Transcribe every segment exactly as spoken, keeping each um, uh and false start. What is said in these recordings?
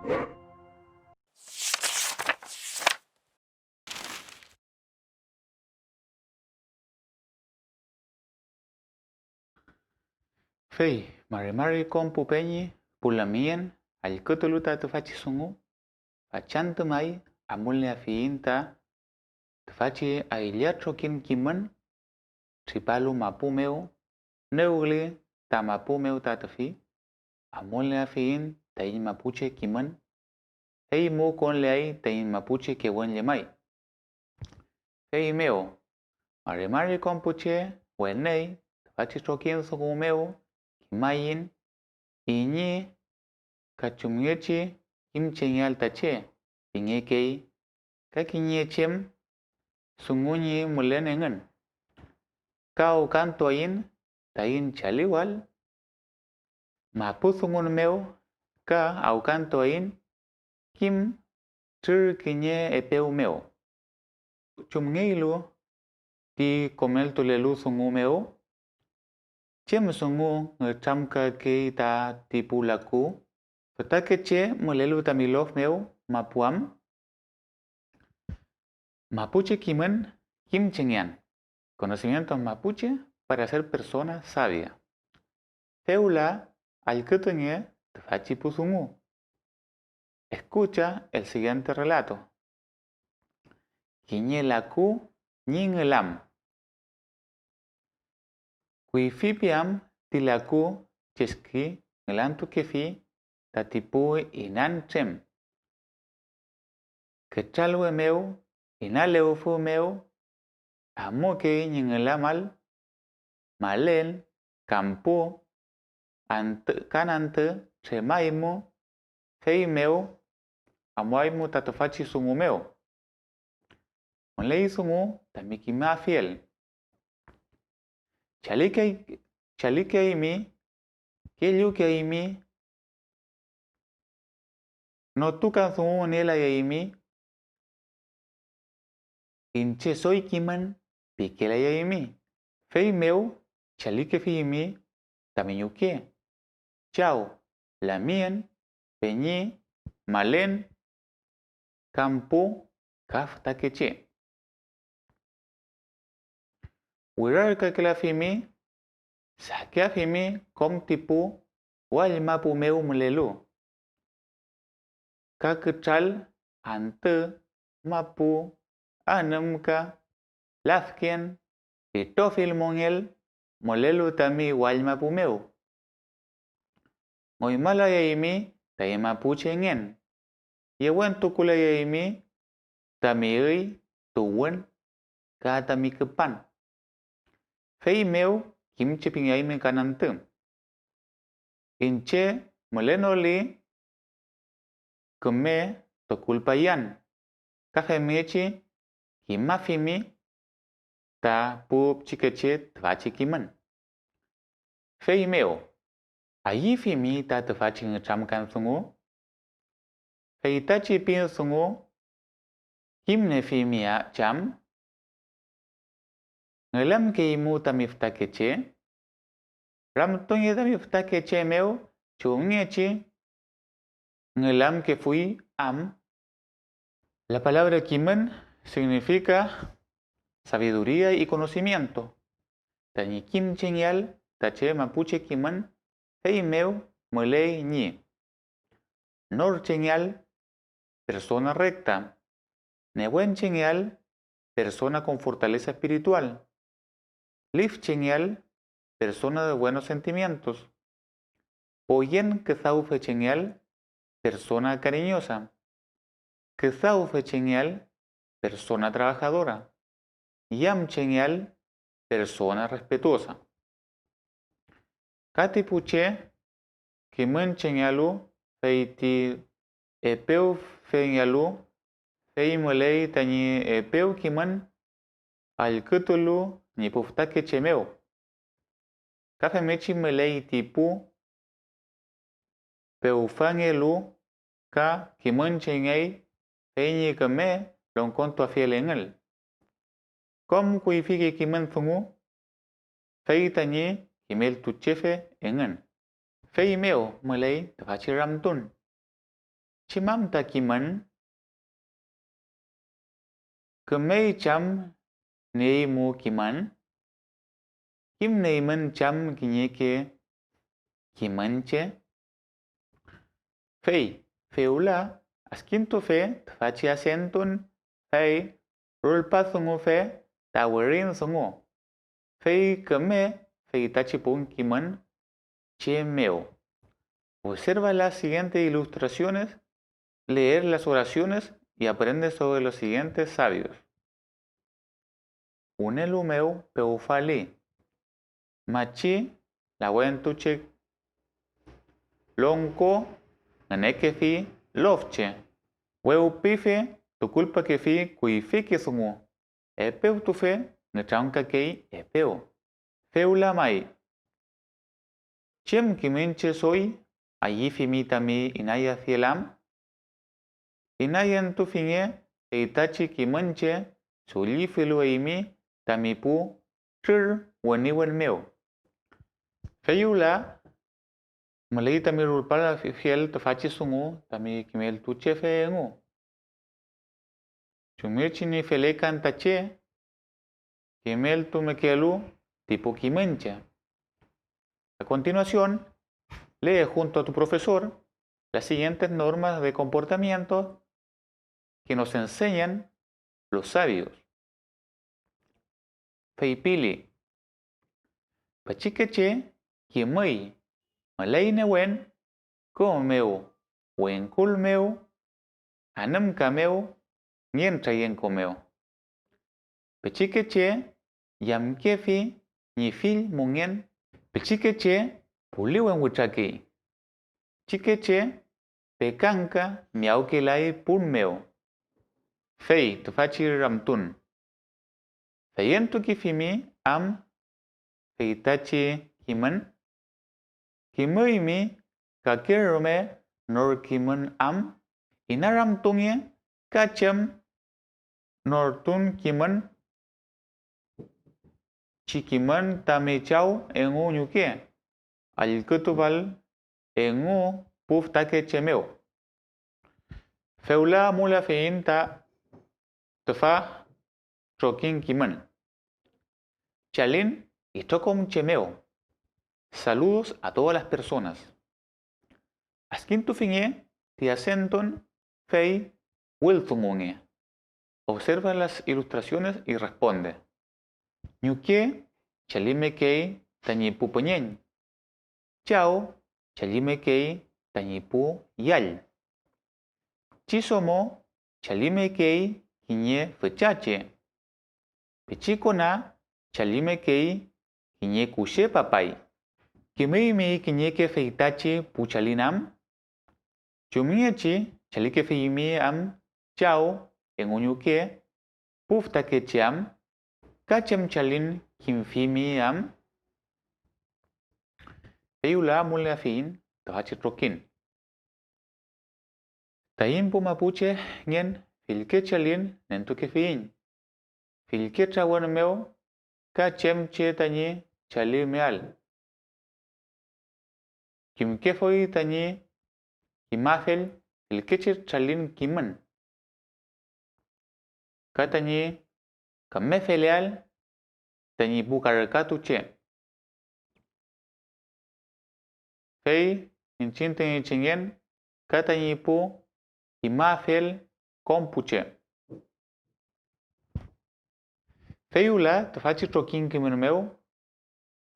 Fey mari mari kom pu peñi, pu lamngen, allkütulu ta tüfachi dungu, fachantü may amulnieafiyiñ ta tüfachi aylla trokiñ kimün tripalu mapu mew, newli ta mapu mew ta tüfi, amulnieafiyiñ taiñ mapuche kimün, fey mu konleay taiñ mapuche kewün llemay. Feymew, mari mari kom pu che weney tüfachi trokiñ dungu mew, kimayiñ iñi ka chumngechi kimchengeael ta che pingekey, ka kiñe chem dungu ñi mülen engün. Ka awkantuaiñ taiñ chaliwal mapu dungun mew, ka awkantuaiñ kim trür kiñe epew mew. Chumngeylu ti komeltulelu dungu mew, ¿chem dungu nütramkakey ta ti pu laku? Fütakeche mülelu tami lof mew mapu am. Mapuche kimün kimchengean. Conocimientos mapuche para ser persona sabia. Fewla allkütunge tüfachi pu dungu. Escucha el siguiente relato. Kiñe laku ñi ngülam. Kuyfi piam ti laku cheski ngülantukefi tati pu inan trem. Kütralwe mew, inalewfü mew, amukey ñi ngülamal, malen, kampu, antü, kan antü tremaymu, feymew amuaymu ta tüfachi dungu mew. Müley dungu tami kimafiel. Chalikey-, chalikeymi, kellukeymi, notukadungunielayaymi, iñche doy kimün pikelayaymi, feymew chalikefiymi tami ñuke, chaw, lamien, peñi, malen, kampu ka fütakeche. Wirarkakelafimi, sakeafimi kom ti pu wall mapu mew mülelu, ka kütral, antü, mapu, anümka, lafken, itrofill mongen mülelu tami wall mapu mew. Ngoymalayaymi taiñ mapuchengen, yewentukulayaymi tami üy, tuwün ka tami küpan. Feymew kimchepingeymi kan antü. Iñche mülenoli küme tukulpayan, ka femngechi kimafimi ta pu pichikeche tüfachi kimün. Feymew, ¿ayüfimi ta tüfachi nütramkan dungu? Feytachi pin dungu, ¿kimnefimi a-, cham? ¿Ngülamkeymu tami fütakeche? Ramtunge tami fütakeche mew chumngechi ngülamkefuy am. La palabra kimün significa sabiduría y conocimiento. Tañi kimchengeael ta che mapuche kimün, feymew müley ñi norchengeael, persona recta, newenchengeael, persona con fortaleza espiritual, lifchengeael, persona de buenos sentimientos, poyen küdawfechengeael, persona cariñosa, küdawfechengeael, persona trabajadora, yamchengeael, persona respetuosa. Ka ti pu che kimünchengealu, fey ti epewfengealu, fey müley tañi epew kimün allkütulu ñi pu fütakeche mew. Ka femngechi müley ti pu pewfangelu ka kimünchengey fey ñi küme longkontuafiel engün. Kom kuyfike kimün dungu, fey tañi kimeltuchefe engün. Feymew müley tüfachi ramtun: ¿Chem am ta kimün? ¿Kümey cham nieymu kimün? ¿Kimnieymün cham kiñeke kimün che? Fey fewla adkintufe tüfachi asentun, fey rulpadungufe ta wirin dungu, fey küme feytachi pun kimün che mew. Observa las siguientes ilustraciones, leer las oraciones y aprende sobre los siguientes sabios. Wünelu mew pewfali. Machi lawentuche longko ngünekefi lofche, wewpife tukulpakefi kuyfike dungu, epewtufe nütramkakey epew. Fewla may, ¿chem kimün che doy ayüfimi tami inayafiel am? Inayentufinge feytachi kimün che dullifilu eymi tami pu trür weniwen mew. Fey wüla müley tami rulpalafiel tüfachi dungu tami kimeltuchefe engu. Chumngechi ñi felekan ta che kimeltumekelu ti pu kimün che. A continuación, lee junto a tu profesor las siguientes normas de comportamiento que nos enseñan los sabios. Feypili, pichikeche kimüy, müley newen, kom mew, wingkul mew, anümka mew, ngen trayenko mew. Pichikeche yamkefi ñi fill mongen, pichikeche puliwen witrakey. Pichikeche pekangka miyawkelay pun mew. Fey tüfachi ramtun, ¿feyentukefimi am feytachi kimün? ¿Kimüymi kake rume nor kimün am? Inaramtunge ka chem nortun kimün, chi kimün tami chaw engu ñuke, allkütupael engu pu fütakeche mew. Fewla amulafiyiñ ta tüfa trokiñ kimün. Chalin itrokom che mew. Saludos a todas las personas. Adkintufinge ti acenton, fey wüldungunge. Observa las ilustraciones y responde. Ñuke chalimekey tañi pu püñeñ. Chaw chalimekey tañi pu yall. Pichidomo chalimekey kiñe fücha che. Pichikona chalimekey kiñe kushe papay. ¿Kimüymi kiñeke feytachi pu chalin am? ¿Chumngechi chalikefimi am chaw engu ñuke pu fütakeche am? ¿Ka chem chalin kimfimi am? Fey wüla amuleafiyiñ tüfachi trokiñ. Taiñ pu mapuche ngen fillke chalin nentukefiyiñ. Fillke trawün mew ka chem che tañi chalimeael. Kimkefuy tañi kimafel fillke che tralin kimün, ka tañi küme feleael tañi pu karkatu che. Fey iñchiñ tañi chengen ka tañi pu kimafel kom pu che. Fey wüla tüfachi trokiñ kimün mew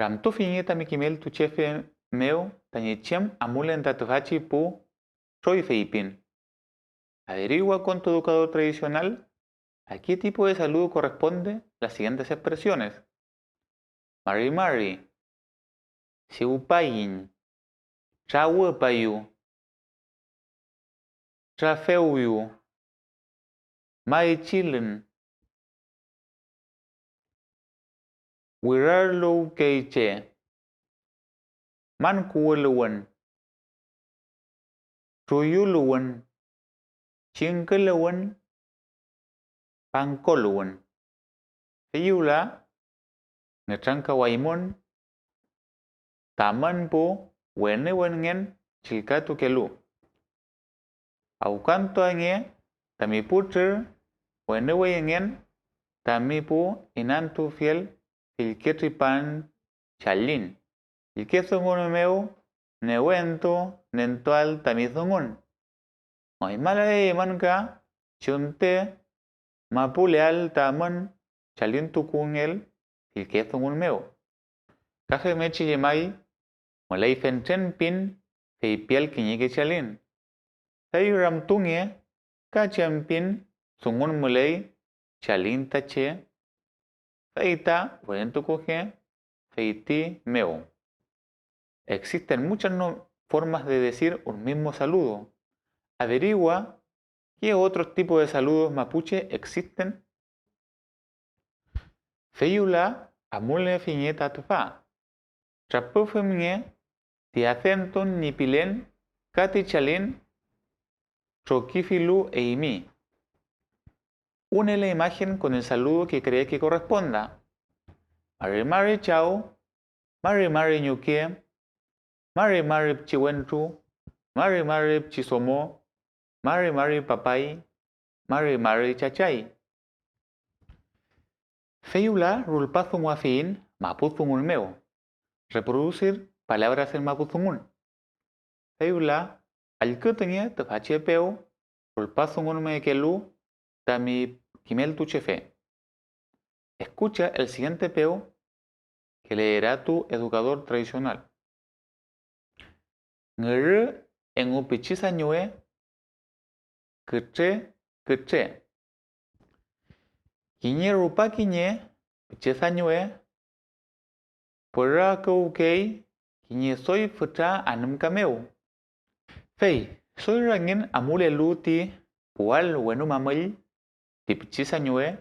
ramtufinge tami kimeltuchefe mew tañi chem amulen ta tüfachi pu troy feypin. Averigua con tu educador tradicional a qué tipo de saludo corresponde las siguientes expresiones: mari mari, siwpayiñ, trawüpayu, trafewyu, maychilün, wirarluwkeyche, mankuwüluwün, truyuluwün, chingküluwün, pangkoluwün. Fey wüla nütramkawaymün tamün pu wenewengen chillkatukelu. Awkantuange tami pu trür wenüwey engen tami pu inantufiel fillke tripan chalin. Fillke dungun mew newentu nentual tami dungun. Ngoymalayaymün ka chunte mapuleal tamün chalintukungel fillke dungun mew. Ka femngechi llemay, müley fentren pin feypial kiñeke chalin. Fey ramtunge ka chem pin dungun müley chalin ta che, fey ta wirintukuke feyti mew. Existen muchas no-, formas de decir un mismo saludo. Averigua qué otros tipos de saludos mapuche existen. Fey wüla amulniefinge ta tüfa. Trapüfimnge ti adentun ñi pilen ka ti chalin trokifilu eymi. Une la imagen con el saludo que cree que corresponda. Mari mari chaw, mari mari ñuke, mari mari pichi wentru, mari mari pichi domo, mari mari papay, mari mari chachay. Fey wüla rulpadunguafiyiñ mapudungun mew, reproducir palabras en mapudungun. Fey wüla allkütunge tüfachi epew rulpadungunmekelu tami kimeltuchefe. Escucha el siguiente epew que leerá tu educador tradicional. Ngürü engu pichi sañwe, kütre, kütre. Kiñe rupa kiñe pichi sañwe püraküwkey kiñe doy fütra anümka mew. Fey doy rangiñ amulelu ti puwal wenu mamüll, ti pichi sañwe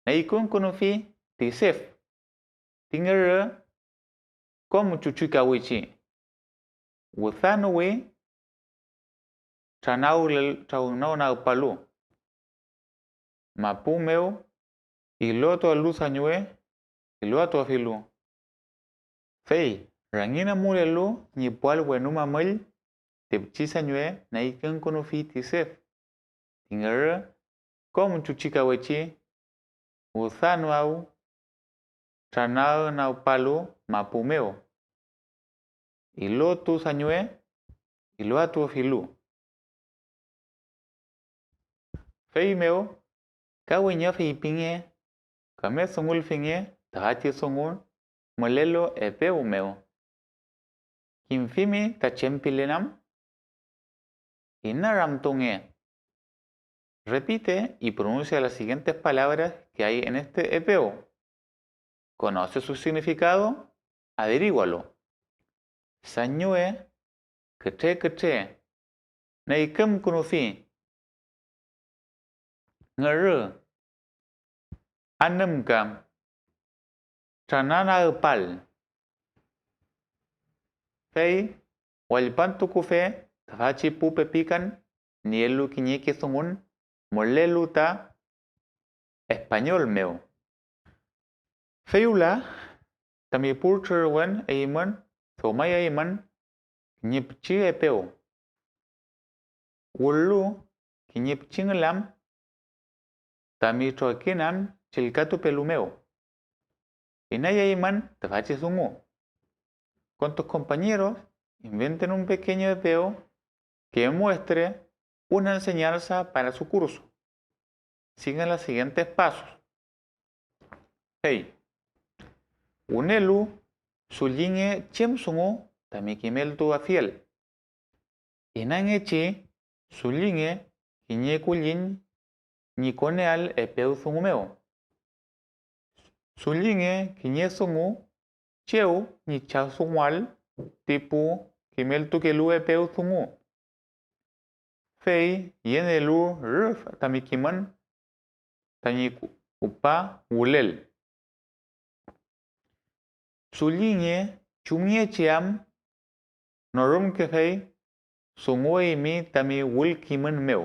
neykünkünufi ti sef, ti ngürü kom chuchi kawichi. Wüdanuwi tranawle-, trawnawpalu mapu mew, ilotualu sañwe, iloatuafilu. Fey rangiñ amulelu ñi puwal wenu mamüll, ti pichi sañwe neykünkünufi ti sef, ti ngürü kom chuchi kawechi, wüdanuaw, tranawnagpalu mapu mew, ilotu sañwe, iloatuafilu. Feymew ka wiño feypinge, küme dungulfinge tüfachi dungun mülelu epew mew. ¿Kimfimi ta chem pilen am? Inaramtunge. Repite y pronuncia las siguientes palabras que hay en este epeo. ¿Conoce su significado? Averígualo. Sañwe, kütre kütre, neykümkünufi, ngürü, anümka, trananagpal. Fey wallpantukufe tüfachi pu pepikan nielu kiñeke dungun mülelu ta español mew. Fey wüla, tami pu trürwen eymün dewmayaymün kiñe pichi epew, wülu kiñe pichi ngülam tami trokiñ am chillkatupelu mew. Inayaymün tüfachi dungu. Con tus compañeros, inventen un pequeño epeo que muestre una enseñanza para su curso. Sigan los siguientes pasos. Fey, wünelu, dullinge chem dungu tami kimeltuafiel. Inangechi dullinge kiñe kulliñ ñi koneael epew dungu mew. Dullinge kiñe dungu chew ñi chafdunguael ti pu kimeltukelu epew dungu. Fey yenelu rüf tami kimün tañi ku-, kupa wülel. Dullinge chumngechi am norümkefey dungu eymi tami wülkimün mew.